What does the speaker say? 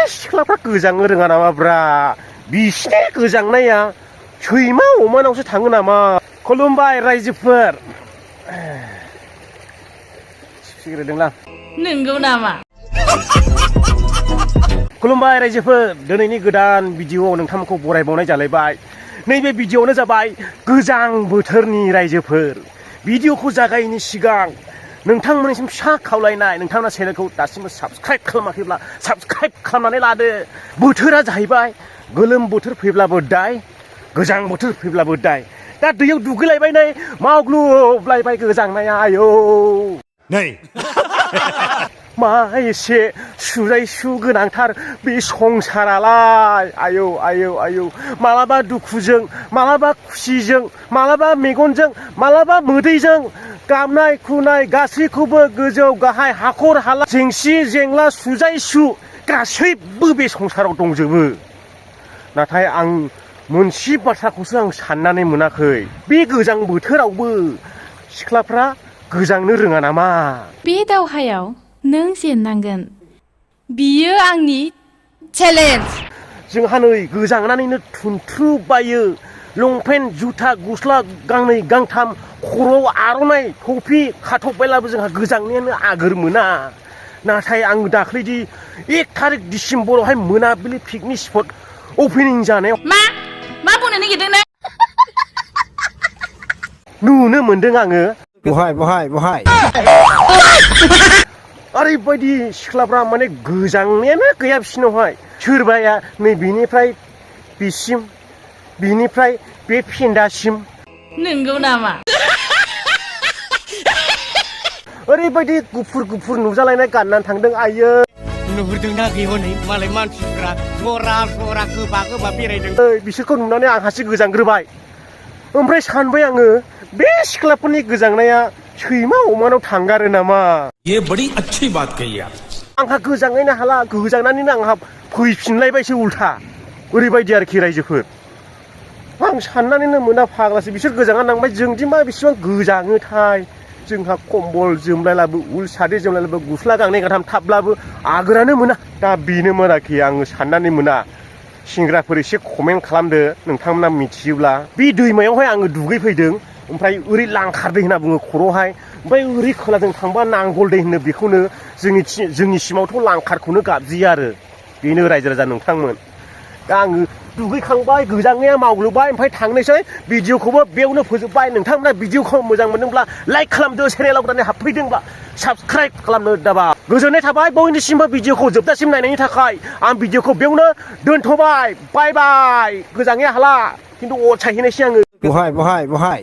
सिख्लाफ्रा गोजांनो रोङा नामाब्रा बिसिनि गोजांनाया सैमा अमानावसो थाङो नामा खुलुमबाय रायजोफोर सिग्रोदोंलां नंगौ नामा खुलुमबाय रायजोफोर दिनैनि गोदान भिडिअआव नोंथांमोनखौ बरायबावनाय जालायबाय नैबे भिडिअआनो जाबाय गोजां बोथोरनि रायजोफोर भिडिअखौ जागायैनि सिगां नोंथांमोननिसिम फिसा खावलायनाय नोंथांमोना चेनेलखौ दासिमबो साबस्क्राइब खालामाखैब्ला साबस्क्राइब खालामनानै लादो बोथोरा जाहैबाय गोलोम बोथोर फैब्लाबो दाय गोजां बोथोर फैब्लाबो दाय दा दैयाव दुगैलायबाय नै मावग्लुबलायबाय गोजांनाया आयौ नै मा एसे सुरायसु गोनांथार बे संसारालाय आयौ आयौ आयौ मालाबा दुखुजों मालाबा खुसिजों मालाबा मेगनजों मालाबा मोदैजों गाबनाय खुनाय गासैखौबो गोजौ गाहाय हाखर हाला जेंसि जेंला सुजायसु गासैबो बे संसाराव दंजोबो नाथाय आं मोनसे बाथ्राखौसो आं साननानै मोनाखै बे गोजां बोथोरावबो सिख्लाफ्रा गोजांनो रोङा नामा बे दावहायाव नों जेननांगोन बियो आंनि चेलेन्ज जोंहा नै गोजांनानैनो थुनथ्रुबायो लंपेन्ट जुथा गस्ला गांनै गांथाम खर'आव आर'नाइ टफि खाथबबायलाबो जोंहा गोजांनायानो आगोर मोना नाथाय आं दाख्लैदि 1 थारिख डिसेम्बरावहाय मोनाबिलि पिकनिक स्पट अपेनिं जानायाव मा बुंनो नागिरदों नों नुनो मोनदों आङो बहाय ओरैबायदि सिख्लाफ्रा माने गोजांनायानो गैया बिसिनावहाय सोरबाया नै बिनिफ्राय बिसिम बिनिफ्राय बे फेन्दासिम नंगौ नामा ओरैबायदि गुफुर गुफुर नुजालायनाय गाननानै थांदों आइयो नुहुरदोंना गैहनै मालाय मानसिफ्रा जरा जरा गोबा गोबा बेरायदों बिसोरखौ नुनानै आंहासो गोजांग्रोबाय ओमफ्राय सानबाय आङो बे सिख्लाफोरनि गोजांनाया सैमा अमानाव थांगारो नामा ये बड़ी अच्छी बात कही आप आंहा गोजांनायनो हाला गोजांनानैनो आंहा फैफिनलायबायसो उल्था ओरैबायदि आरोखि रायजोफोर आं साननानैनो मोना फाग्लासो बिसोर गोजाङा नांबाय जोंदि मा बेसेबां गोजाङोथाय जोंहा कम्बल जोमलायलाबो उल साद्रि जोमलायलाबो गस्ला गांनै गांथाम थाब्लाबो आगोरानो मोना दा बेनोमोन आरोखि आङो साननानै मोना सेंग्राफोर एसे कमेन्ट खालामदो नोंथांमोना मिथियोब्ला बे दैमायावहाय आङो दुगैफैदों ओमफ्राय ओरै लांखार दै होनना बुङो खर'हाय ओमफ्राय ओरै खोलाजों थांबा नांगल दै होनो बेखौनो जोंनि सिमावथ' लांखारखौनो गाबज्रियो आरो बेनो रायजो राजा नोंथांमोन दा आङो दुगैखांबाय गोजांनाया मावग्लोबबाय ओमफ्राय थांनोसै भिडिअखौबो बेयावनो फोजोबबाय नोंथांमोना भिडिअखौ मोजां मोनदोंब्ला लाइक खालामदो चेनेलाव गोदानै हाबफैदोंबा साबस्क्राइब खालामनो दाबा गोजोननाय थाबाय बयनिसिमबो भिडिअखौ जोबजासिम नायनायनि थाखाय आं भिडिअखौ बेयावनो दोनथ'बाय बाय बाय गोजांनाया हाला खिन्थु अर सायहैनायसै आङो बहाय